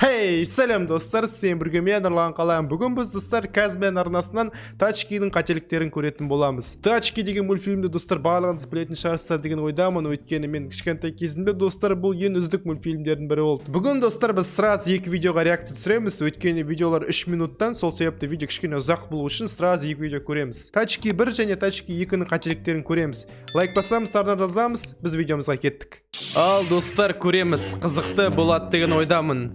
Хей, сәлем достар, сен бірге мен Нұрлан Қалам. Бүгін біз, достар, Казмен арнасынан Тачкидің қателіктерін көретін боламыз. Тачки деген мультфильмді, достар, барлығыңыз білетін шығарсыздар деген ойдамын, өйткені мен кішкентай кезімде, достар, бұл ең үздік мультфильмдердің бірі болды. Бүгін, достар, біз сразу екі видеоға реакция түсіреміз, өйткені видеолар 3 минуттан, сол себепті видео кішкене ұзақ болу үшін сразу екі видео көреміз. Тачки 1 және Тачки 2-нің қателіктерін көреміз. Лайк басамыз, арна жазамыз, біз видеомызға кеттік. Ал, достар, көреміз, қызықты болады деген ойдамын.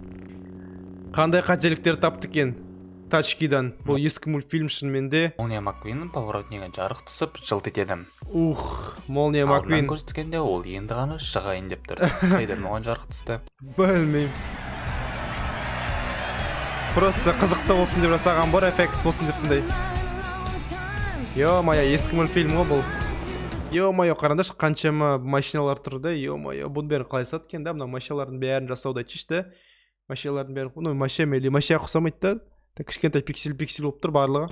Қандай қателіктер тапты екен Тачкидан? Бұл ескі мультфильм шынымен де. Молния Маквиннің поворотнигі жарық түсіп, жылт етеді. Ух, Молния Алдынан Маквин. көрсеткенде ол енді ғана шығайын деп тұр. Қайдан оған жарық түсті? Білмеймін. Просто қызықты болсын деп жасаған бар, эффект болсын деп сондай. Ё-моё, ескі мультфильм ғой бұл. Ё-моё, қараңдаршы, қаншама машиналар тұр да, ё-моё, бұның бәрін қалай жасады екен да, мына машиналардың бәрін жасауда айтшы да. Машиналардың бәрі, ну, машина или машина ұқсамайды да. Так, кішкентай пиксель-пиксель болып тұр барлығы.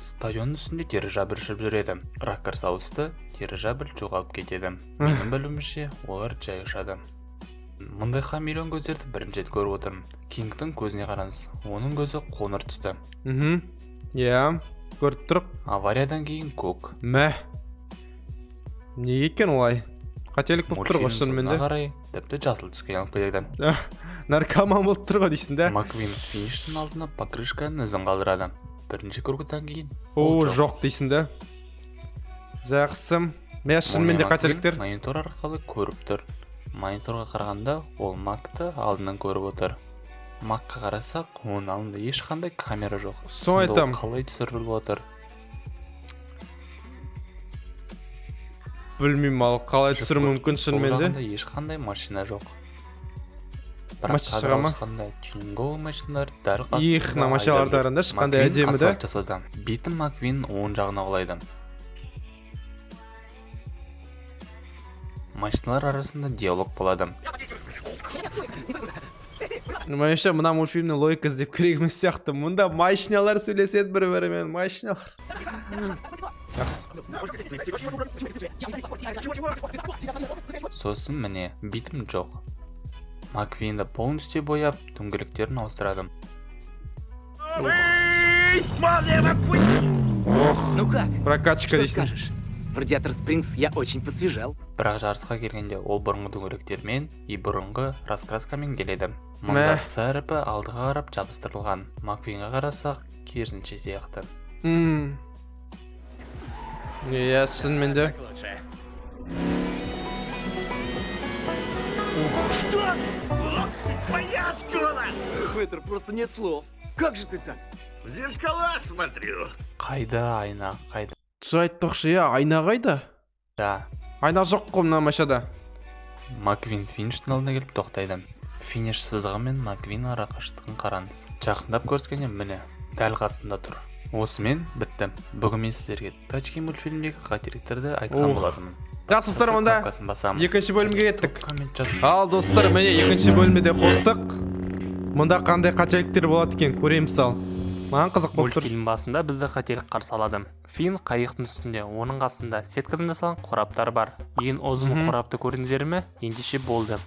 Стадионның үстінде дирижабль ұшып жүреді. Ракурс ауысты, дирижабль жоғалып кетеді. Менің білуімше, олар жай ұшады. Мұндай хамелеон көздерді бірінші рет көріп отырмын. Кингтің көзіне қараңыз. Оның көзі қоңыр түсті. Иә, көріп тұрық. Авариядан кейін көк. Мә. Неге екен олай? Қателік болып тұр ғой Мультфильм шынымен соңына де. қарай тіпті жасыл түске айналып кетеді. Наркоман болып тұр ғой дейсің да. Маквин фиништің алдына покрышканың ізін қалдырады. Бірінші кругтан кейін О, ол жоқ дейсің да. Жақсы. Мә, шынымен де Молния Маквин қателіктер. Монитор арқылы көріп тұр. Мониторға қарағанда ол Макты алдынан көріп отыр. Макқа қарасақ, оның алдында ешқандай камера жоқ. Соны Сонда ол айтамын. қалай түсіріліп отыр? Білмеймін, ал қалай түсіру Жүк мүмкін сол шынымен де. жағында ешқандай машина жоқ. Бірақ Машина кадр шыға ма? ауысқанда тюнинговый машиналар дәл қасында Их, мына машиналарды айдап жүр. қараңдаршы, қандай Маквин әдемі да. асфальт жасауда. Бетін Маквин оң жағына құлайды. Машиналар арасында диалог болады. Меніңше, мына мультфильмнің логика іздеп керек емес сияқты. Мұнда машиналар сөйлеседі бір-бірімен, машиналар. Жақсы. Сосын міне битім жоқ. Маквинді полностью бояп, дөңгелектерін ауыстырады. Ну как? Прокачка Что дейсің. скажешь? В Радиатор Спрингс я очень посвежел. Бірақ жарысқа келгенде ол бұрынғы дөңгелектермен и бұрынғы раскраскамен келеді. Мұнда Мә. С әрпі алдыға қарап жабыстырылған. Маквинға қарасақ, керісінше сияқты. Иә, шынымен де. Что? Моя школа! Мэтр, просто нет слов. Как же ты так? В зеркала смотрю. Қайда айна, қайда? Сол айтпақшы, иә, айна қайда? Айна жоқ қой мына машинада. Маквин фиништің алдына келіп тоқтайды. Финиш сызығы мен Маквин ара қашықтығын қараңыз. Жақындап көріскенде міне, дәл қасында тұр. Осымен бітті. Бүгін мен сіздерге Тачки мультфильмдегі қателіктерді айтқан Ух. болатынмын. Жақсы, достар, онда Кнопкасын басамыз. екінші бөлімге кеттік. Коммент жазыңыз. Ал, достар, міне екінші бөлімді де қостық. Мұнда қандай қателіктер болады екен, көреміз ал. Маған қызық болып тұр. Мультфильм басында бізді қателік қарсы алады. Фин қайықтың үстінде, оның қасында сеткадан жасалған қораптар бар. Ең ұзын қорапты көрдіңіздер ме? Ендеше болды.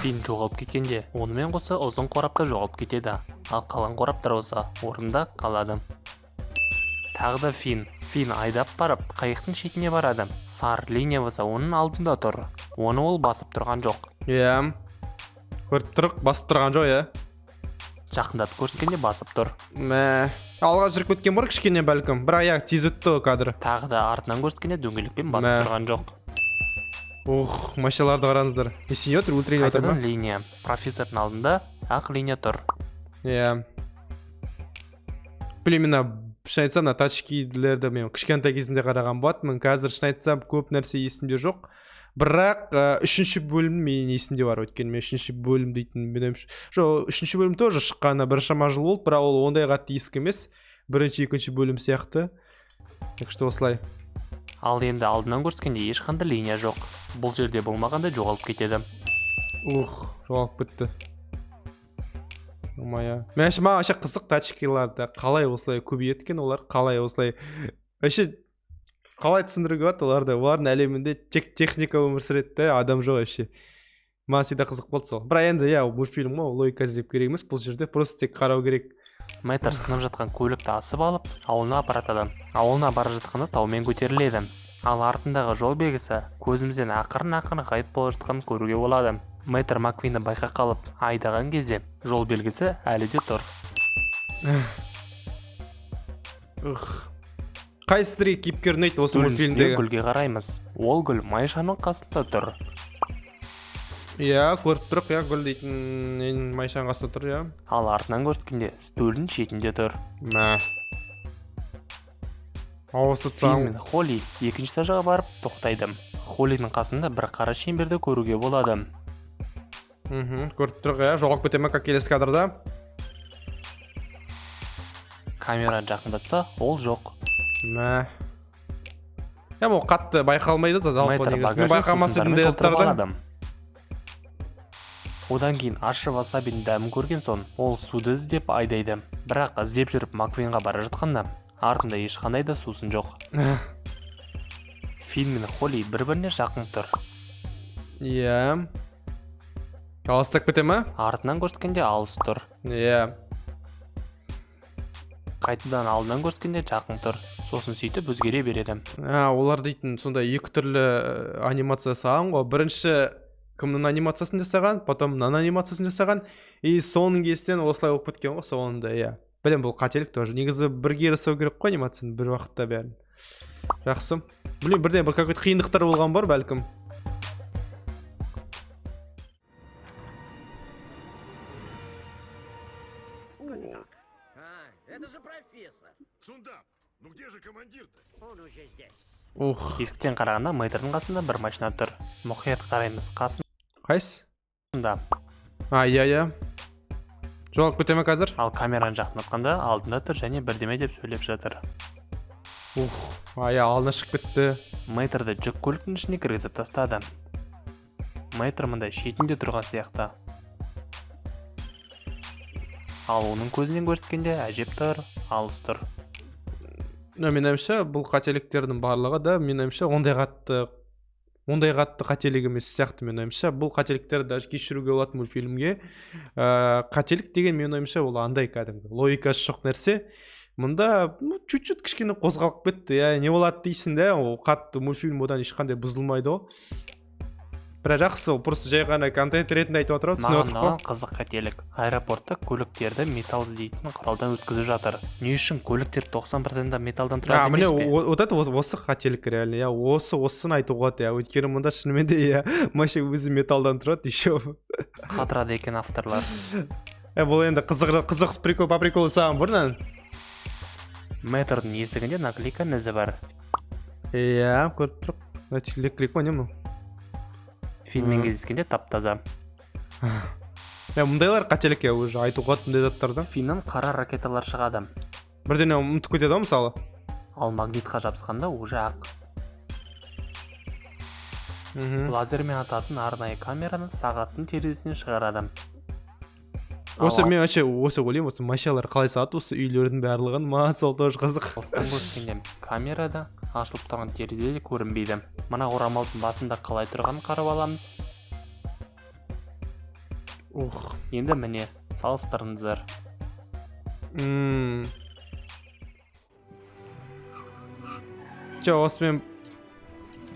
Фин жоғалып кеткенде, онымен қоса ұзын қорап та жоғалып кетеді. Ал қалған қораптар болса орнында қалады. Тағы да Фин. Фин айдап барып, қайықтың шетіне барады. Сары линия болса оның алдында тұр. Оны ол басып тұрған жоқ. Иә. Көріп тұрық, басып тұрған жоқ, иә. Жақындатып көрсеткенде басып тұр. Мә. Алға жүріп кеткен бар кішкене бәлкім. Бірақ иә, тез өтті ғой кадр. Тағы да артынан көрсеткенде дөңгелекпен басып Мә. тұрған жоқ. Ух, машиналарды қараңыздар. Не істейін отыр, өлтірейін отыр ма? Қайтадан линия. Профессордың алдында ақ линия тұр. Иә. Блин, мына шын айтсам, мына тачкилерді мен кішкентай кезімде қараған болатынмын. Қазір шын айтсам, көп нәрсе есімде жоқ. Бірақ үшінші бөлім менің есімде бар, өйткені мен үшінші бөлім дейтін мен жоқ, үшінші бөлім тоже шыққанына біршама жыл болды, бірақ ол ондай қатты ескі емес. Бірінші, екінші бөлім сияқты. Так что осылай. Ал енді алдынан көрсеткенде ешқандай линия жоқ. Бұл жерде болмағанда жоғалып кетеді. Ух, жоғалып кетті. Ё-моё. Мен вообще, маған вообще қызық тачкиларды қалай осылай көбейеді екен олар, қалай осылай вообще қалай түсіндіруге болады оларды? Олардың әлемінде тек техника өмір сүреді де, адам жоқ вообще. Маған всегда қызық болды сол. Бірақ енді, иә, мультфильм ғой, логика іздеп керек емес бұл жерде, просто тек қарау керек. Мэтр сынып жатқан көлікті асып алып, ауылына апаратады. Ауылына бара жатқанда таумен көтеріледі. Ал артындағы жол белгісі көзімізден ақырын ақырын ғайып бола жатқанын көруге болады. Мэтр Маквинді байқап қалып айдаған кезде, жол белгісі әлі де тұр. Ух, қайсы сіздерге кейіпкер ұнайды осы Стөлдің үстіндегі мультфильмдегі? гүлге қараймыз. Ол гүл Майшаның қасында тұр. Иә, көріп тұрық, иә, гүл дейтін ең Майшаның қасында тұр, иә. Ал артынан көрсеткенде, стөлдің шетінде тұр. Мә, ауысып Фин тастаған. Мен Холли екінші этажға барып тоқтайды. Холлидің қасында бір қара шеңберді көруге болады. Көріп тұрық, иә. Жоғалып кете ма, как келесі кадрда? Камераны жақындатса, ол жоқ. Мә, иә, ол қатты байқалмайды да жалпы. Мэтр Негізі мен багажын байқамас едім сусындармен де толтырып заттарды. алады. Одан кейін ащы васабидің дәмін көрген соң, ол суды іздеп айдайды. Бірақ іздеп жүріп Маквинға бара жатқанда, артында ешқандай да сусын жоқ. Фин мен Холли бір біріне жақын тұр. Иә, алыстап кете ма? Артынан көрсеткенде, алыс тұр. Қайтадан алдынан көрсеткенде, жақын тұр. Сосын сөйтіп өзгере береді. А, олар дейтін сондай екі түрлі анимация жасаған ғой. Бірінші кімнің анимациясын жасаған, потом мынаның анимациясын жасаған, и соның кесірінен осылай болып кеткен ғой соңында. Иә, білемін, бұл қателік тоже. Негізі бірге жасау керек қой анимацияны, бір уақытта бәрін. Жақсы, білмеймін, бірден бір какой то қиындықтар болған бар бәлкім. А, это же профессор. Цундап, ну где же командир-то? Он уже здесь. Ух. Есіктен қарағанда, Мэтрдің қасында бір машина тұр. Мұқият қараймыз, қасында. Қайсы? А, иә, жоғалып кете ме қазір? Ал камераны жақындатқанда, алдында тұр және бірдеме деп сөйлеп жатыр. Ух, а, иә, алдына шығып кетті. Мэтрді жүк көліктің ішіне кіргізіп тастады. Мэтр мында шетінде тұрған сияқты. Ал оның көзінен көрсеткенде, әжептәуір алыс тұр. Но менің ойымша, бұл қателіктердің барлығы да, менің ойымша, ондай қатты қателік емес сияқты. Менің ойымша, бұл қателіктерді даже кешіруге болады мультфильмге. Қателік деген, менің ойымша, ол андай кәдімгі логикасы жоқ нәрсе. Мұнда, ну, чуть чуть кішкене қозғалып кетті, иә, не болады дейсің да. Ол қатты мультфильм одан ешқандай бұзылмайды ғой. Бірақ жақсы, ол просто жай ғана контент ретінде айтып отыр ғой, түсініп Маған отырмық қой. ұнаған қызық қателік: аэропортта көліктерді металл іздейтін құралдан өткізіп жатыр. Не үшін? Көліктер 90% металлдан А, тұрады міне, емес пе? вот это осы қателік реально, иә, осыны айтуға болады, иә, өйткені мұнда шынымен де, иә, машина өзі металлдан тұрады еще. Қатырады екен авторлар. Е, бұл енді қызық, қызық, прикол, по приколу саған бұрыннан. Мэтрдің есігінде наклейканың ізі бар. Иә, көріп тұрық. Наклейка ма, не мынау? Финмен кездескенде тап таза. Иә, мұндайлар қателік, иә, уже айтуға болады мұндай заттарды. Финнан қара ракеталар шығады. Бірдеңе ұмытып кетеді ғой, мысалы. Ал магнитқа жабысқанда, уже ақ. Лазермен ататын арнайы камераны сағаттың терезесінен шығарады. Осы Ал мен вообще осы ойлаймын, осы машиналар қалай салады осы үйлердің барлығын, маған сол тоже қызық. Алыстан көрсеткенде, камерада ашылып тұрған терезе де көрінбейді. Мына орамалдың басында қалай тұрғанын қарап аламыз. Ух. Енді міне, салыстырыңыздар. Че, осымен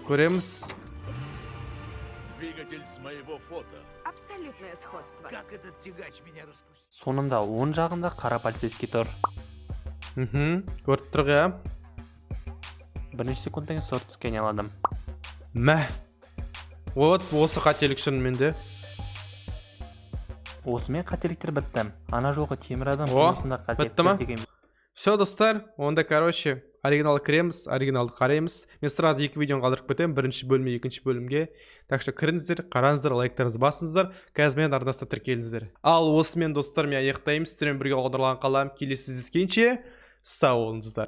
көреміз. Двигатель с моего фото. Абсолютное сходство. Как этот тягач меня раскусил? Соңында оң жағында қара полицейский тұр. Көріп тұрық, иә. Бірнеше секундтан кейін сорт түске айналады. Мә, вот осы қателік шынымен де. Осымен қателіктер бітті. Ана жолғы темір адам О, киносында бітті ма? қателіктер деген. Все, достар, онда, короче, оригиналға кіреміз, оригиналды қараймыз. Мен сразу екі видеоны қалдырып кетемін, бірінші бөлім, екінші бөлімге. Так что кіріңіздер, қараңыздар, лайктарыңызды басыңыздар, Қазмен арнасына тіркеліңіздер. Ал осымен, достар, мен аяқтаймын. Сіздермен бірге Нұрлан Қалам. Келесі кездескенше сау болыңыздар.